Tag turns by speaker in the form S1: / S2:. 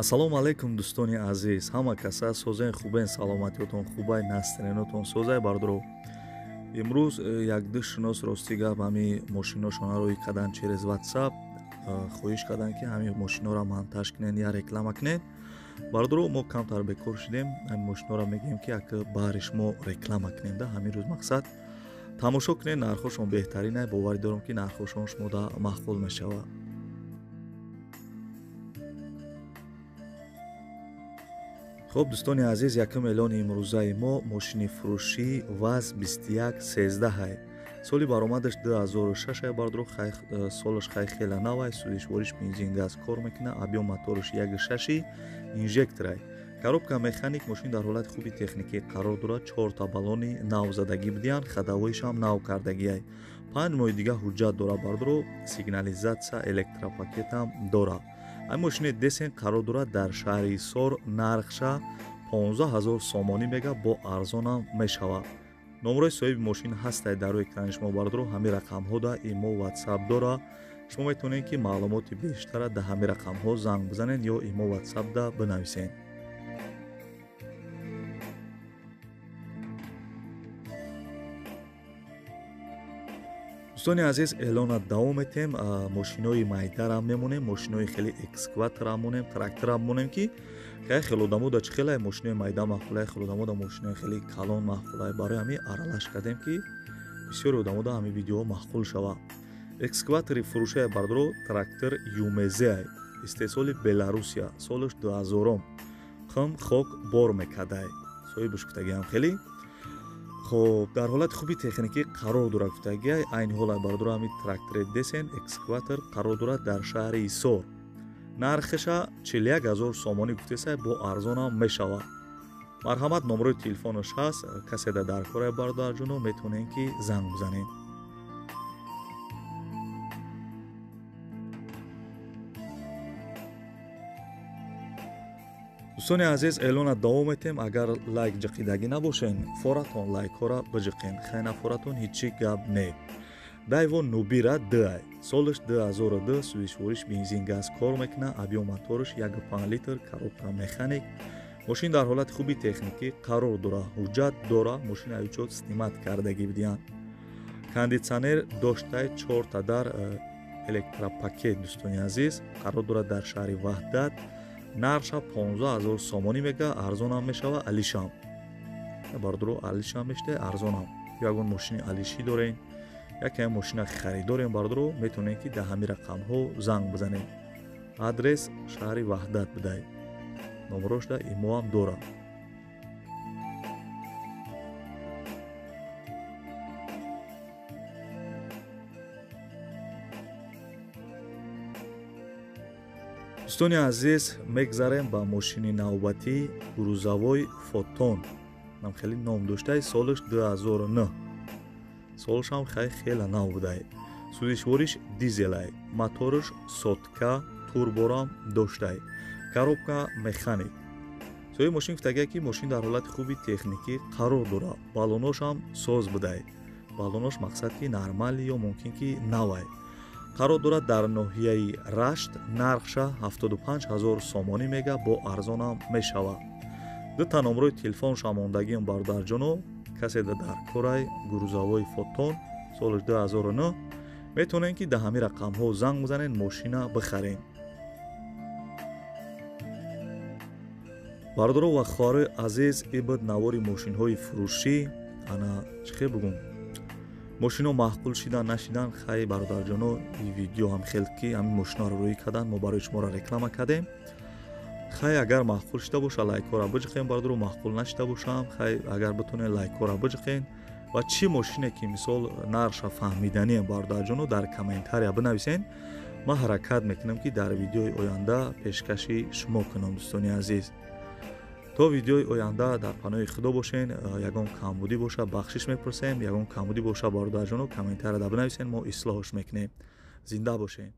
S1: Ассалому алайкум дӯстони азиз, ҳама каса созен хубен, саломатиётон хубай, настроениятон созай бардро. Имрӯз як ду шинос рости гап ҳами мошиношона рӯй кардан через WhatsApp, хоҳиш кардан ки ҳами мошинора монтаж кунен я реклама кунен. Бардро мо камтар бекор шудем, ҳами мошинора мегӯем ки як баҳри шумо реклама кунем да ҳамин рӯз мақсад тамошо кунен, нархошон беҳтаринай, боварӣ дорам ки нархошон шумода маъқул мешавад. Хуб дӯстони азиз, якум эълони имрӯзаи мо мошини фурӯшӣ ВАЗ 2113. Соли баромадаш 2006 ай бардро, солаш хай хела навай, сӯзишвориш бензин газ кор мекунад, объём мотораш 1.6 инжекторай. Коробка механик, мошин дар ҳолати хуби техникӣ қарор дорад, 4 та баллони навзадагӣ будиянд, ходовойшам нав кардагиай. 5 моҳи дига ҳуҷҷат дорад бардро, сигнализатсия, электропакетам дорад. Ин мошини десен қарор дорад дар шаҳри Ҳисор, нархша 15 000 сомонӣ мега, бо арзонам мешавад. Номрои соҳиби мошин ҳастай дар рӯи экрани шумо бардро, ҳамин рақамҳо да имо WhatsApp дора. Шумо метавонед ки маълумоти бештара дар ҳамин рақамҳо занг бизанед ё имо WhatsApp да бинависед. Дӯстони азиз, эълона давом метем, мошинои майдарам мемонем, мошинои хеле экскаваторам монем, тракторам монем, ки хеле одамо да чӣ хеле мошинои майда маъқулай, хеле одамо да мошинои хеле калон маъқулай. Барои ҳамин аралаш кардем ки бисёри одамо да ҳамин видео маъқул шавад. Экскаватори фурӯшае бардро трактор ЮМЗ, истеҳсоли Беларусия, солаш 2000, қим хок бор мекардай, соҳибаш гуфтагиам хеле хоб дар ҳолати хуби техникӣ қарор дорад гуфтагиай. Айни ҳол бардора ҳамин трактори десен экскаватор қарор дорад дар шаҳри Ҳисор, нархаша 41 000 сомонӣ гуфтесай, бо арзонам мешавад. Марҳамат, номрои телефонаш ҳаст, касе да дар корай бародарҷоно метавонед ки занг бизанед. Дӯстони азиз, эълона давом метем. Агар лайк ҷиқидагӣ набошен, форатон лайкҳоро биҷиқен, хайна форатон ҳичи гап не. Дайво Нубира 2, солаш 2002, сӯзишвориш бензин газ кор мекунад, объём мотораш 1.5 литр, коробка механик. Мошин дар ҳолати хуби техникӣ қарор дорад, ҳуҷҷат дорад, мошин аючот снимать кардагӣ будиянд. Кондитсионер доштай, 4та дар электропакет. Дӯстони азиз, қарор дорад дар шаҳри Ваҳдат, нархша 15 000 сомонӣ мега, арзонам мешава. Алишам бардоро, алишам мешта, арзонам. Ягон мошини алишӣ дорен, якам мошина харидорем бардоро, метавонед ки дар ҳамин рақамҳо занг бизанед. Адрес шаҳри Ваҳдат будай, номрошда имоам дорад. Дӯстони азиз, мегзарем ба мошини навбатӣ, грузовой Фотон, нам хеле ном доштай, солаш 2009, солашам хай хела нав будай, сӯзишвориш дизелай, мотораш сотка, турборам доштай, коробка механик. Соҳиби мошин гуфтагия ки мошин дар ҳолати хуби техникӣ қарор дорад, баллоношам соз будай, баллонош мақсад ки нормалӣ ё мумкин ки навай. Қарор дорад дар ноҳияи Рашт, нархша 75 000 сомонӣ мега, бо арзонам мешавад. Дута номрои телефонша мондагиам бародарҷоно, касе да дар корай грузовой Фотон соли 2009, метавонед ки дар ҳамин рақамҳо занг бизанед, мошина бихаред. Бародаро ва хоҳарои азиз, ин буд навори мошинҳои фурӯшӣ. Ана чӣ хел бугум, мошино маъқул шидан нашидан, хай бародарҷоно, ин видео ҳам хел ки ҳамин мошиноро рӯй кардан, мо барои шуморо реклама кардем. Хай агар маъқул шида боша, лайкҳоро биҷиқен бародаро, маъқул нашида бошам, хай агар битонед лайкҳоро биҷиқен ва чӣ мошине ки мисол нархша фаҳмиданием бародарҷоно, дар комментария бинависен, ман ҳаракат мекунам ки дар видеои оянда пешкаши шумо кунам. Дӯстони азиз, то видеои оянда дар паноҳи худо бошен. Ягон камбудӣ боша, бахшиш мепурсем, ягон камбудӣ боша бародарҷоно, комментарияда бинависен, мо ислоҳш мекунем. Зинда бошен.